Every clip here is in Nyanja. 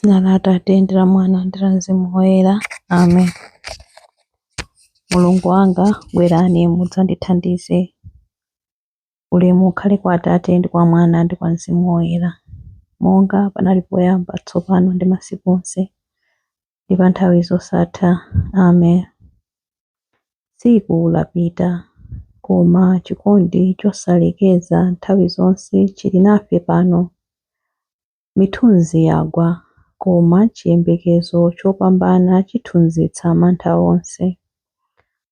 Dzina la Atate ndi la Mwana ndi la Mzimu Woyera. Amen. Mulungu wanga, bwerani mudzandithandize. Ulemu ukhale kwa Atate ndi kwa Mwana ndi kwa Mzimu Woyera, monga panali poyamba, tsopano ndi masiku onse, ndi pa nthawi zosatha. Amen. Tsiku lapita, koma chikondi chosalekeza nthawi zonse chili nafe pano. Mithunzi yagwa, koma chiyembekezo chopambana chithunzitsa mantha onse.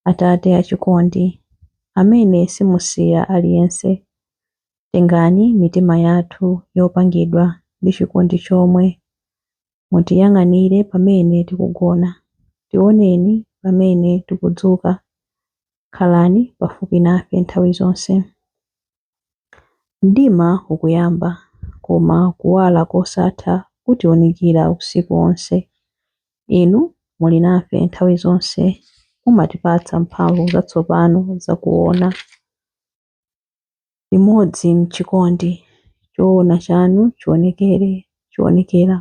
Atate achikondi, amene simusiya aliyense, tengani mitima yathu yopangidwa ndi chikondi chomwe, mutiyang'anire pamene tikugona, tioneni pamene tikudzuka, khalani pafupi nafe nthawi zonse. Mdima ukuyamba, koma kuwala kosatha kutiwunikira usiku wonse. Inu muli nafe nthawi zonse, mumatipatsa mphamvu zatsopano zakuona. Limodzi m'chikondi, choona chanu chionekera.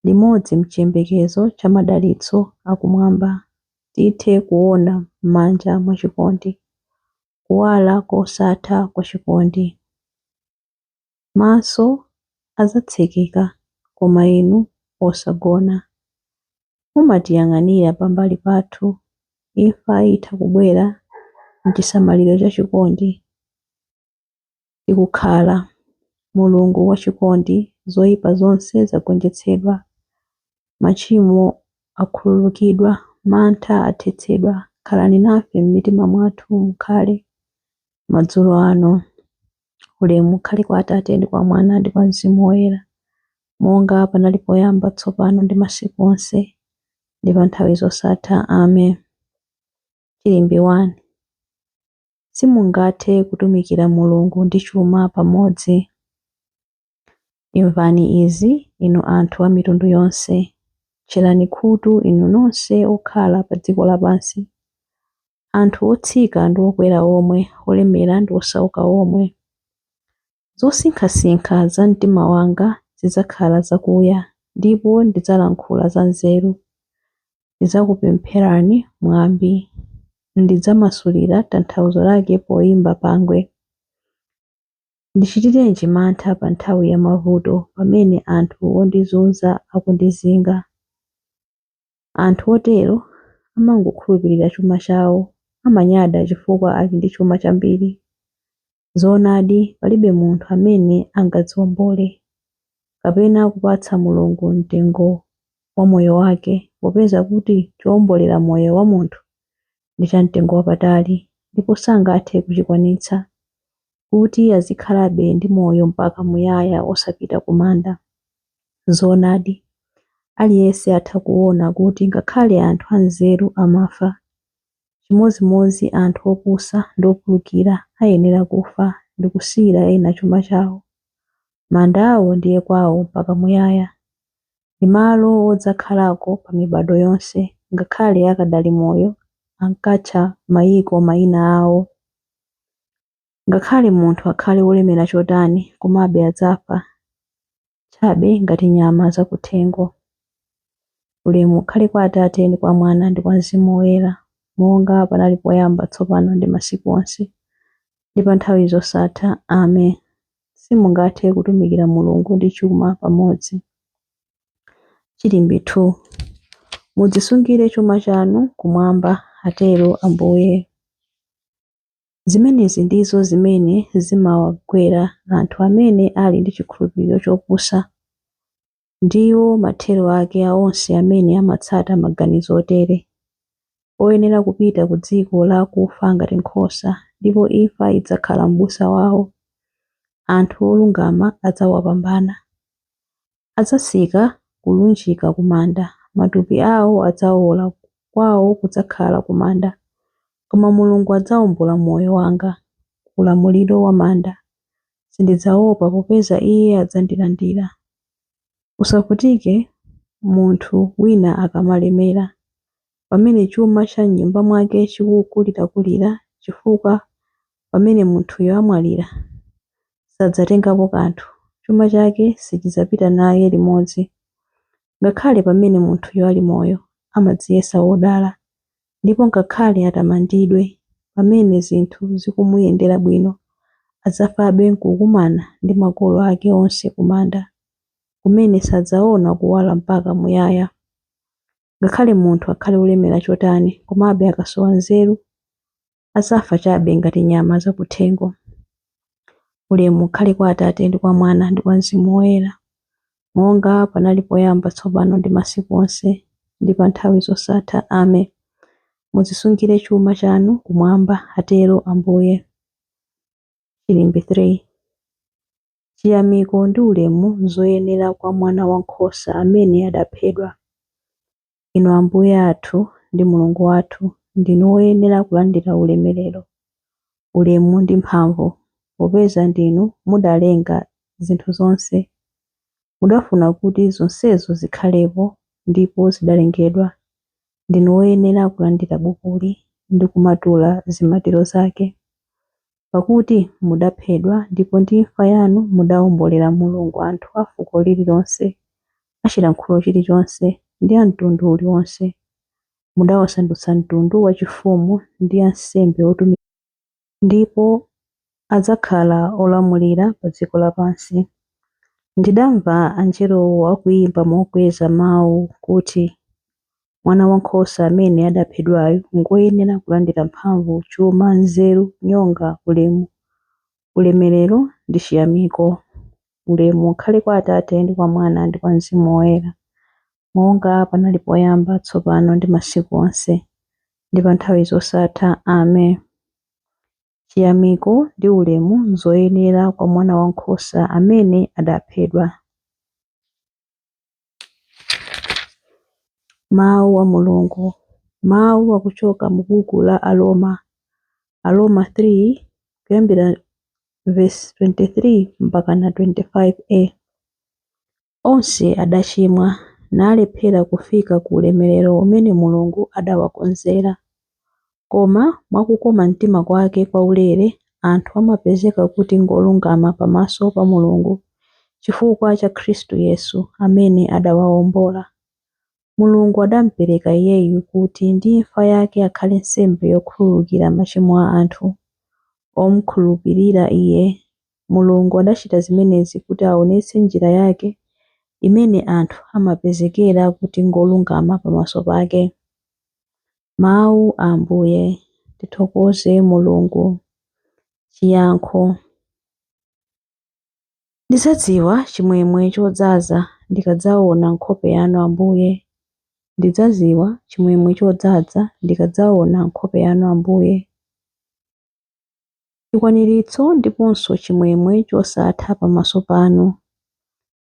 Limodzi m'chiyembekezo cha madalitso akumwamba, tithe kuona m'manja mwa chikondi, kuwala kosatha kwa chikondi. Maso adzatsekeka, koma inu osagona. Mumatiyang'anira pambali pathu, imfa itha kubwera m'chisamaliro cha chikondi tikukhala. Mulungu wachikondi, zoyipa zonse zagonjetsedwa, machimo akhululukidwa, mantha athetsedwa. Khalani nafe m'mitima mwathu mukhale madzulo ano. Ulemu ukhale kwa Atate ndi kwa Mwana ndi kwa Mzimu Woyera, monga panali poyamba, tsopano ndi masiku onse, ndi pa nthawi zosatha. Amen. Chilimbi 1. Simungathe kutumikira Mulungu ndi chuma pamodzi. Imvani izi, inu anthu a mitundu yonse, tcherani khutu inu nonse okhala pa dziko lapansi, anthu otsika ndi okwera omwe, olemera ndi osauka omwe. Zosinkhasinkha za mtima wanga zidzakhala zakuya, ndipo ndidzalankhula za nzeru. Ndidzakupempherani mwambi, ndidzamasulira tanthauzo lake poyimba pangwe. Ndichitirenji mantha pa nthawi ya mavuto, pamene anthu ondizunza akundizinga? Anthu otero amangokhulupirira chuma chawo, amanyada chifukwa ali ndi chuma chambiri. Zoonadi, palibe munthu amene angadziwombole kapena kupatsa Mulungu mtengo wa moyo wake, popeza kuti chowombolera moyo wa munthu ndi chamtengo wapatali, ndipo sangathe kuchikwanitsa, kuti azikhalabe ndi moyo mpaka muyaya osapita ku manda. Zoonadi, aliyense atha kuona kuti ngakhale anthu anzeru amafa, chimodzimodzi anthu opusa ndi opulukira ayenera kufa ndi kusiyira ena chuma chawo. Manda awo ndiye kwawo mpaka muyaya, ndi malo odzakhalako pa mibado yonse. Ngakhale akadali moyo ankatcha mayiko mayina awo. Ngakhale munthu akhale wolemera chotani, komabe adzafa chabe ngati nyama zakuthengo. Ulemu ukhale kwa Atate ndi kwa Mwana ndi kwa Mzimu Woyera, monga panali poyamba, tsopano ndi masiku onse, ndi pa nthawi zosatha. Amen. Simungathe kutumikira Mulungu ndi chuma pamodzi. Chilimbi 2. Mudzisungire chuma chanu kumwamba, atero Ambuye. Zimenezi ndizo zimene zimawagwera anthu amene ali ndi chikhulupiriro chopusa. Ndiwo mathero ake a onse amene amatsata maganizo otere, oyenera kupita ku dziko la akufa ngati nkhosa, ndipo imfa idzakhala m'busa wawo. Anthu olungama adzawapambana. Adzatsika kulunjika ku manda, matupi awo adzawola, kwawo kudzakhala ku manda. Koma Mulungu adzawombola moyo wanga ku ulamuliro wa manda. Sindidzaopa popeza Iye adzandilandira. Usavutike munthu wina akamalemera, pamene chuma cha m'nyumba mwake chikukulirakulira, chifukwa pamene munthuyo amwalira sadzatengapo kanthu, chuma chake sichidzapita naye limodzi. Ngakhale pamene munthuyo ali moyo, amadziyesa wodala, ndipo ngakhale atamandidwe pamene zinthu zikumuyendera bwino, adzafabe n'kukumana ndi makolo ake onse ku manda, kumene sadzaona kuwala mpaka muyaya. Ngakhale munthu akhale wolemera chotani, komabe akasowa nzeru, adzafa chabe ngati nyama zakuthengo. Ulemu ukhale kwa Atate ndi kwa Mwana ndi kwa Mzimu Woyera, monga panali poyamba, tsopano ndi masiku onse, ndi pa nthawi zosatha. Amen. Mudzisungire chuma chanu kumwamba, atero Ambuye. Chilimbi 3. Chiyamiko ndi ulemu n'zoyenera kwa Mwana Wankhosa amene adaphedwa. Inu Ambuye athu ndi Mulungu wathu, ndinu woyenera kulandira ulemerero, ulemu ndi mphamvu, popeza ndinu mudalenga zinthu zonse. Mudafuna kuti zonsezo zikhalepo, ndipo zidalengedwa. Ndinu woyenera kulandira bukuli ndi kumatula zimatiro zake. Pakuti mudaphedwa, ndipo ndi imfa yanu mudawombolera Mulungu anthu a fuko lililonse, a chilankhulo chilichonse, ndi a mtundu uliwonse. Mudawasandutsa mtundu wachifumu ndi ansembe otumikira, ndipo adzakhala olamulira pa dziko lapansi. Ndidamva angelowo akuyimba mokweza mawu kuti, Mwana Wankhosa amene adaphedwayu ngoyenera kulandira mphamvu, chuma, nzeru, nyonga, ulemu, ulemerero ndi chiyamiko. Ulemu ukhale kwa Atate ndi kwa Mwana ndi kwa Mzimu Woyera, monga panali poyamba, tsopano ndi masiku onse, ndi pa nthawi zosatha. Amen. Chiyamiko ndi ulemu n'zoyenera kwa Mwana Wankhosa amene adaphedwa. Mawu a Mulungu. Mawu akuchoka mu buku la Aroma, Aroma 3 kuyambira verse 23 mpaka na 25a. Onse adachimwa nalephera kufika ku ulemerero umene Mulungu adawakonzera. Koma mwakukoma mtima kwake kwaulere, anthu amapezeka kuti ngolungama pamaso pa Mulungu chifukwa cha Khristu Yesu amene adawawombola. Mulungu adamupereka Iyeyu kuti ndi imfa yake akhale nsembe yokhululukira machimo a anthu omukhulupirira Iye. Mulungu adachita zimenezi kuti aonetse njira yake imene anthu amapezekera kuti ngolungama pamaso pake. Mawu a Ambuye. Tithokoze Mulungu. Chiyankho. Ndidzadziwa chimwemwe chodzaza ndikadzaona nkhope yanu Ambuye. Ndidzadziwa chimwemwe chodzaza ndikadzaona nkhope yanu Ambuye. Chikwaniritso ndiponso chimwemwe chosatha pamaso panu.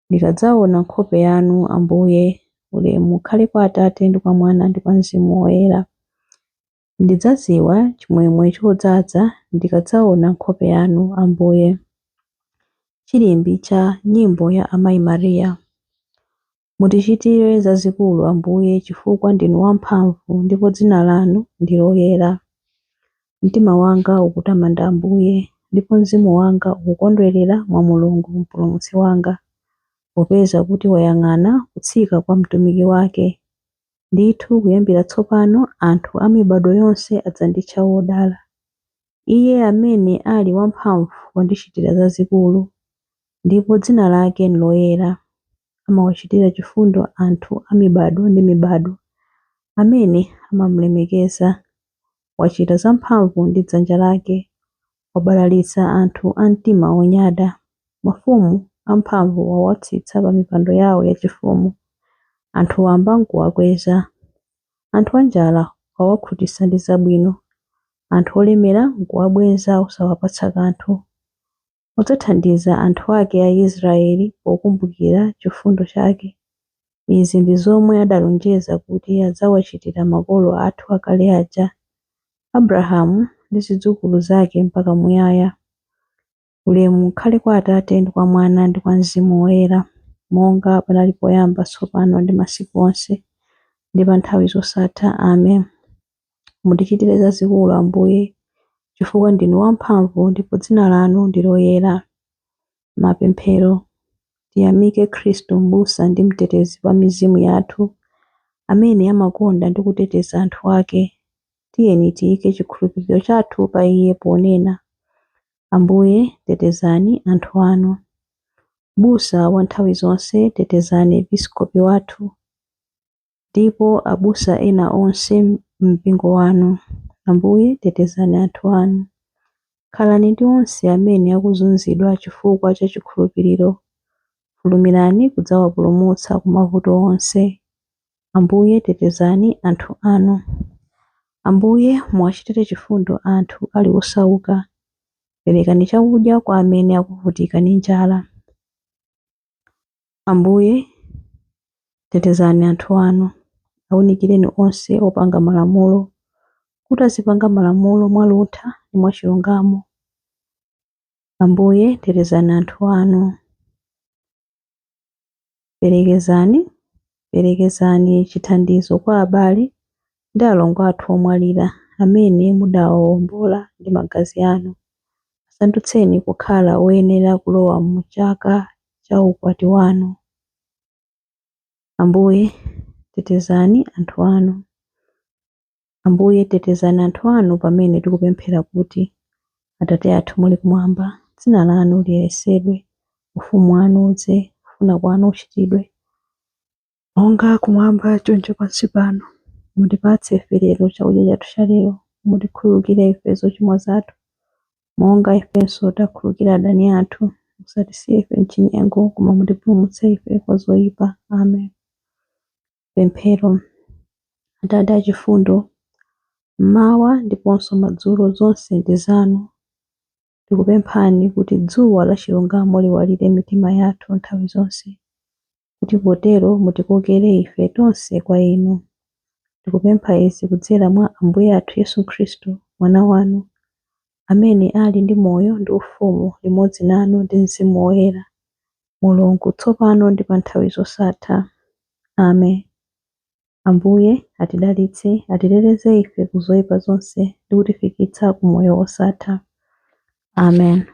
Ndikadzaona nkhope yanu Ambuye. Ulemu ukhale kwa Atate ndi kwa Mwana ndi kwa Mzimu Woyera. Ndidzadziwa chimwemwe chodzaza ndikadzaona nkhope yanu Ambuye. Chilimbi cha nyimbo ya Amayi Mariya. Mutichitire zazikulu Ambuye, chifukwa ndinu wamphamvu ndipo dzina lanu ndi loyera. Mtima wanga ukutamanda Ambuye, ndipo mzimu wanga ukukondwerera mwa Mulungu Mpulumutsi wanga, popeza kuti wayang'ana kutsika kwa mtumiki wake. Ndithu kuyambira tsopano anthu a mibado yonse adzanditcha wodala. Iye amene ali wamphamvu wandichitira zazikulu, ndipo dzina lake n'loyera. Amawachitira chifundo anthu a mibado ndi mibado amene amamulemekeza. Wachita zamphamvu ndi dzanja lake, wabalalitsa anthu a mtima wonyada. Mafumu amphamvu wawatsitsa pa mipando yawo yachifumu, anthu wamba n'kuwakweza. Anthu anjala wawakhutitsa ndi zabwino, anthu olemera n'kuwabweza osawapatsa kanthu. Udzathandiza anthu ake a Israeli pokumbukira chifundo chake. Izi ndi zomwe adalonjeza kuti adzawachitira makolo athu akale aja, Abrahamu ndi zidzukulu zake mpaka muyaya. Ulemu ukhale kwa Atate ndi kwa Mwana ndi kwa Mzimu Woyera, monga panali poyamba, tsopano ndi masiku onse, ndi pa nthawi zosatha. Amen. Mutichitire zazikulu Ambuye, chifukwa ndinu wamphamvu ndipo dzina lanu ndi loyera. Mapemphero. Tiyamike Khristu m'busa ndi mtetezi wa mizimu yathu, amene amakonda ndi kuteteza anthu ake. Tiyeni tiyike chikhulupiriro chathu pa Iye ponena, Ambuye tetezani anthu anu. M'busa wa nthawi zonse, tetezani episkopi wathu ndipo abusa ena onse mpingo wanu. Ambuye tetezani anthu anu. Khalani ndi onse amene akuzunzidwa chifukwa cha chikhulupiriro. Fulumirani kudzawapulumutsa ku mavuto onse. Ambuye tetezani anthu anu. Ambuye muwachitire chifundo anthu ali osauka. Perekani chakudya kwa amene akuvutika ndi njala. Ambuye tetezani anthu anu. Awunikireni onse opanga malamulo, kuti azipanga malamulo mwaluntha ndi mwachilungamo. Ambuye tetezani anthu anu. Perekezani chithandizo kwa abale ndi alongo athu omwalira, amene mudawawombola ndi magazi anu. Asandutseni kukhala oyenera kulowa mu chaka cha ukwati wanu. Ambuye tetezani anthu anu. Ambuye tetezani anthu anu pamene tikupemphera kuti, Atate athu muli kumwamba, dzina lanu liyeretsedwe, ufumu wanu udze, kufuna kwanu kuchitidwe, monga kumwamba choncho pansi pano. Mutipatse ife lero chakudya chathu cha lero. Mutikhululukire ife zochimwa zathu, monga ifenso takhululukira adani athu. Musatisiye ife m'chinyengo, koma mutipulumutse ife kwa zoyipa. Amen. Pemphero. Atate achifundo, mmawa ndiponso madzulo zonse ndi zanu. Tikupemphani kuti dzuwa la chilungamo liwalire mitima yathu nthawi zonse, kuti potero mutikokere ife tonse kwa Inu. Tikupempha izi kudzera mwa Ambuye athu Yesu Khristu, Mwana wanu, amene ali ndi moyo ndi ufumu limodzi nanu ndi Mzimu Woyera, Mulungu, tsopano ndi pa nthawi zosatha. Amen. Ambuye atidalitse, atiteteze ife ku zoyipa zonse ndi kutifikitsa ku moyo wosatha. Amen.